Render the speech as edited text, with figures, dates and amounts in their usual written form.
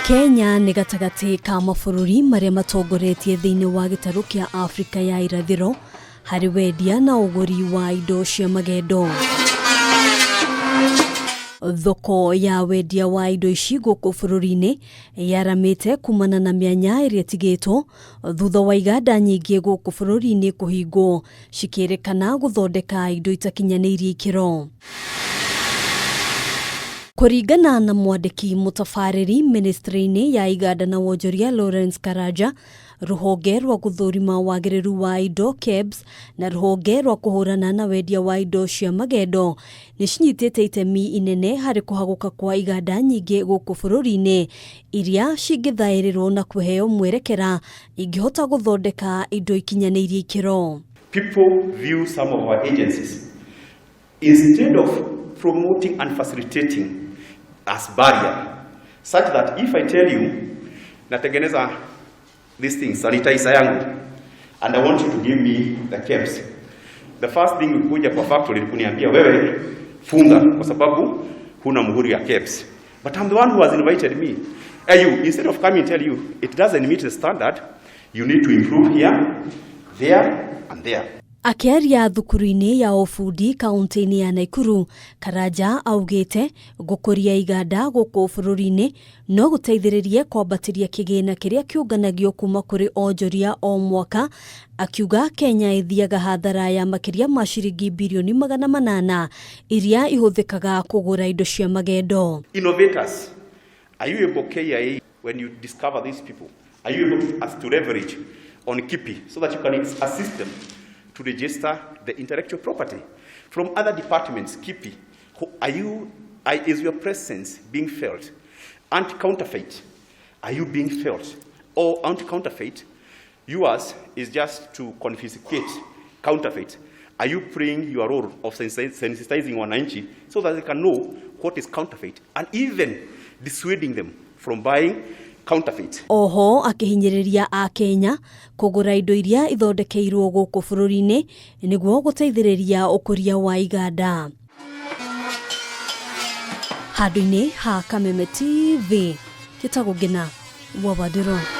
Kenya nĩ gatagatĩ ka mabũrũri marĩa matongoretie thĩinĩ wa gĩtarũ kĩa Afrika ya irathĩro harĩ wendia na ũgũri wa indo cia magendo. Thoko ya wendia wa indo ici gũkũ bũrũri-inĩ yaramĩte kumana na mĩanya ĩrĩa ĩtigĩtwo thutha wa iganda nyingĩ gũkũ bũrũri-inĩ kũhingwo cikĩrĩkana gũthondeka indo itakinyanĩirie ikĩro. Kũringana na mwandĩki mũtabarĩri ministry-inĩ ya iganda na wonjoria Lawrence Karanja, rũhonge rwa gũthũrima wagĩrĩru wa indo KEBS na rũhonge rwa kũhũrana na wendia wa indo cia magendo nĩ cinyitĩte itemi inene harĩ kũhagũka kwa iganda nyingĩ gũkũ bũrũri-inĩ iria cingĩthaĩrĩrwo na kũheo mwerekera ingĩhota gũthondeka indo ikinyanĩirie ikĩro. People view some of our agencies instead of promoting and facilitating as barrier, such that if I tell you natengeneza this thing, sanitizer yangu, and I want you to give me the KEBS, the first thing ukuja kwa factory ni kuniambia, "Wewe funga kwa sababu huna muhuri ya KEBS." But I'm the one who has invited me. And you, instead of coming and tell you it doesn't meet the standard, you need to improve here, there and there. Akĩaria thukuru-inĩ ya ũbundi kaunti-inĩ ya Naikuru, Karanja augĩte gũkũria iganda gũkũ bũrũri-inĩ no gũteithĩrĩrie kwambatĩria kĩgĩna kĩrĩa kĩũnganagio kuma kũrĩ onjoria o mwaka, akiuga Kenya ĩthiaga hathara ya makĩria ma ciringi birioni 800 iria ihũthĩkaga kũgũra indo cia magendo. Innovators, are you able, KIA, when you discover these people, are you able to leverage on KIPI so that you can assist them to register the intellectual property? From other departments, KIPI, is your presence being felt? Anti-counterfeit, are you being felt? Or anti-counterfeit, yours is just to confiscate counterfeit. Are you playing your role of sensitizing wananchi so that they can know what is counterfeit and even dissuading them from buying counterfeit? Oho akĩhinyĩrĩria akenya kũgũra indo iria ithondekeirwo gũkũ bũrũri-inĩ nĩguo gũteithĩrĩria ũkũria wa iganda. Handũ-inĩ ha Kameme TV, gĩtagwo Ngina wa Wandirũ.